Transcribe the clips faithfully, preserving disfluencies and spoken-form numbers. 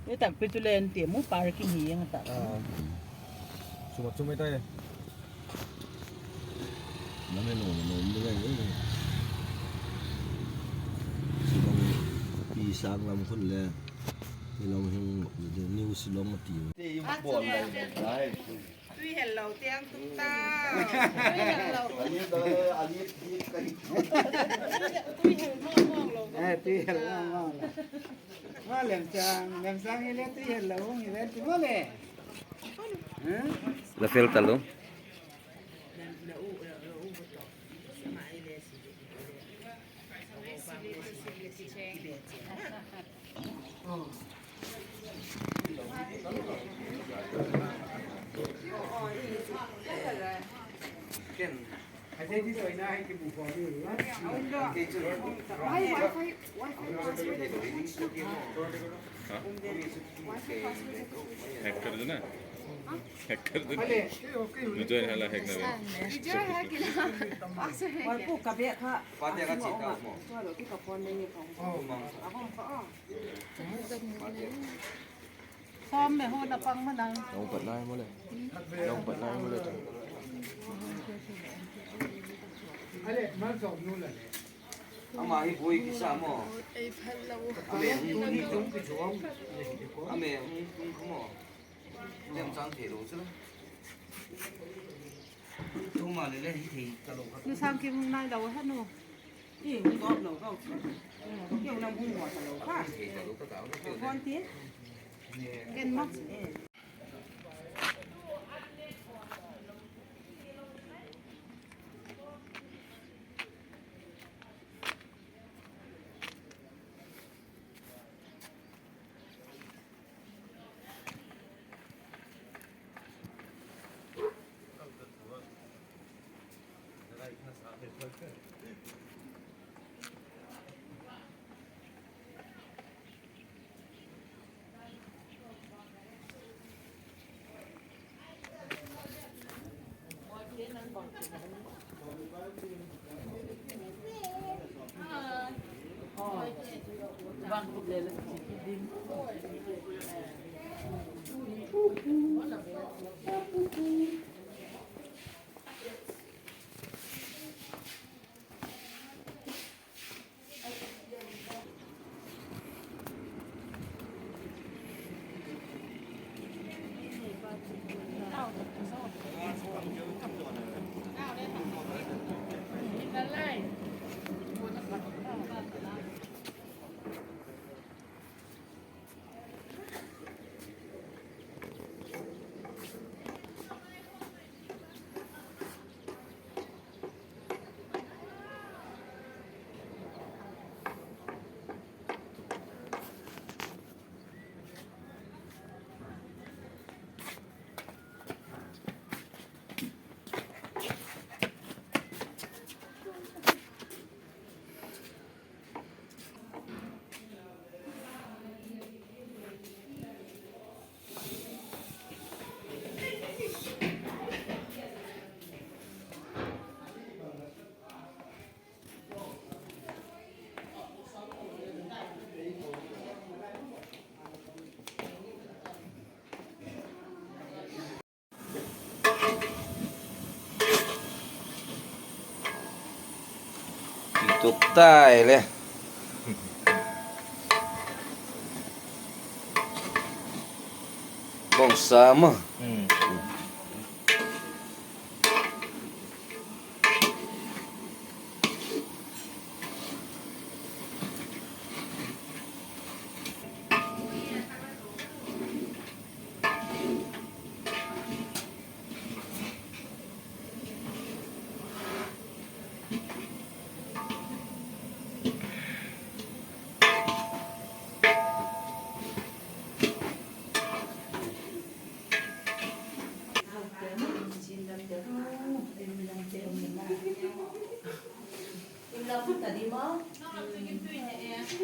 Ei tak pi tu len ti mu parking hi eng ta. Suma chumai tai. Name no no ni ngai. Shillong pi sang lam khun le. Shillong hing New Shillong ma ti. Tui hel lo tiang tuk ta. Tui hel lo. Tui hel mawng mawng lo. Eh, tui hel mawng mawng lo. Ma Lemchang, Lemchang hi le tui hel lo hung hi le ti ma le. La fel ta lo. Hack कर दो ना। Hack कर दो ना। Join hala hack na. Sawm me ho na pang ma nang. Nong pat nai mo le. Nong pat nai mo le. Ama hi boi kisa mo. Ei phat lo. Ama hi tung. Ama hi tung kha mo. Lemchang thei lo chu. Tuma le le hi thei ta lo kha. Nu sang kim nai lo ha nu. Ti top lo ka. Keu lam hung wa ta lo kha. Thei ta lo ka ta. Kon ti. Ken ma. Tuk tai le. Bawngsa ma.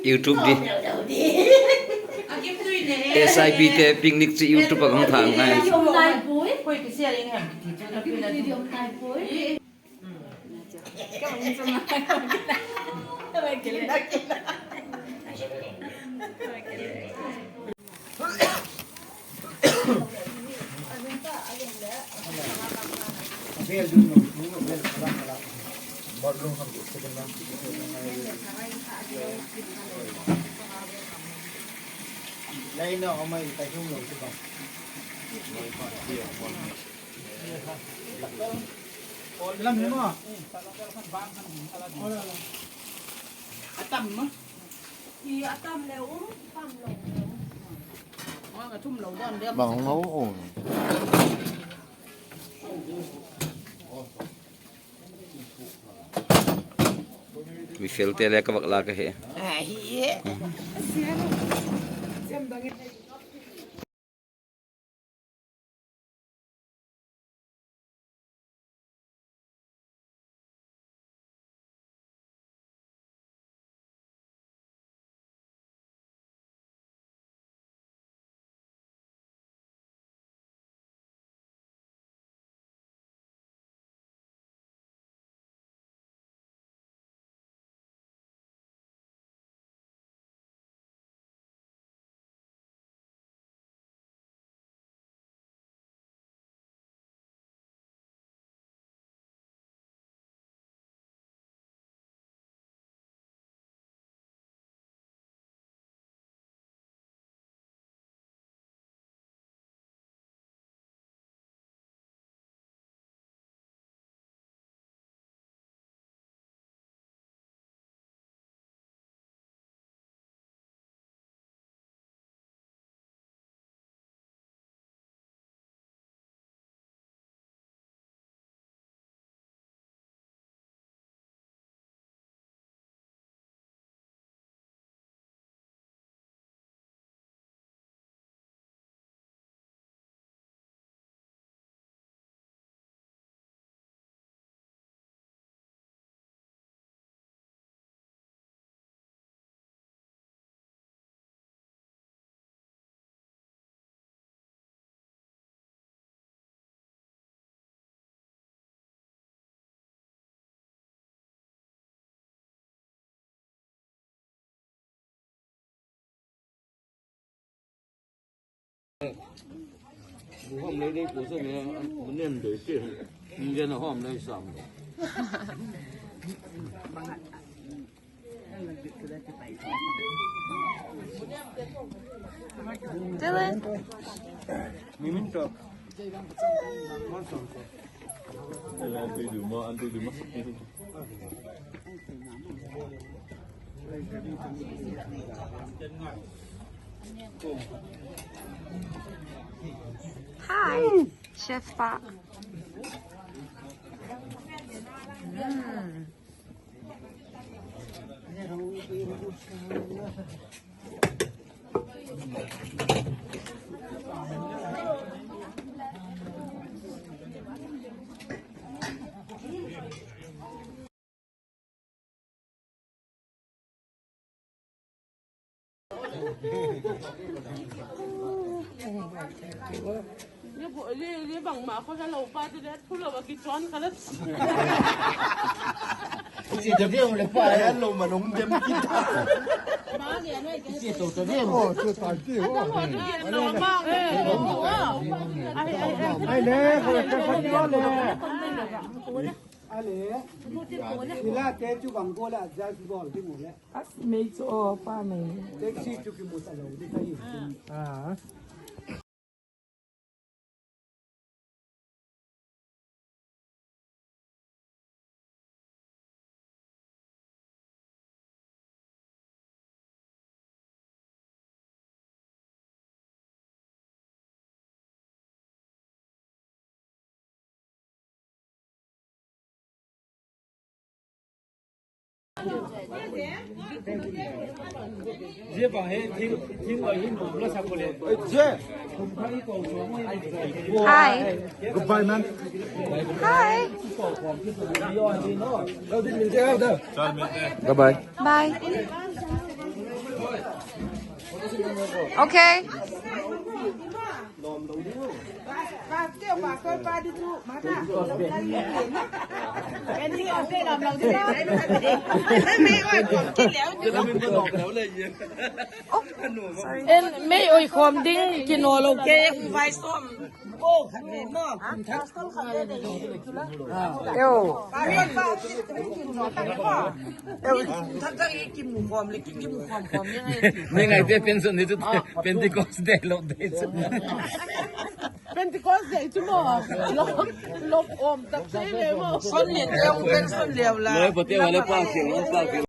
YouTube di. S I P te picnic chu YouTube a hung thang ngai. Bang lo. Mifelte le ka vak la ka he. Dylan. Hi, Chef pa. Mm. Ale, sila te chu bang ko la, adjust bawl ding u le. As mei chu o pa mei. Taxi chu kimu ta lo di ka hi. Ah. Hi. Goodbye, man. Hi. Bye bye. Bye. Okay. En mei oi khawm ding kinaw lo ke, vai sawm. Ko khat le maw, kum thak. Eo. Kum thak thak i kimu khawm le, kimu khawm khawm ni. Ni ngai te pension ni chu, Pentecost Day lo dei chu. Pentecost Day chu maw. Lop, lop om tak se le maw. Son ni te ong pension leu la. Loi pate wa le pa ke, pa ke.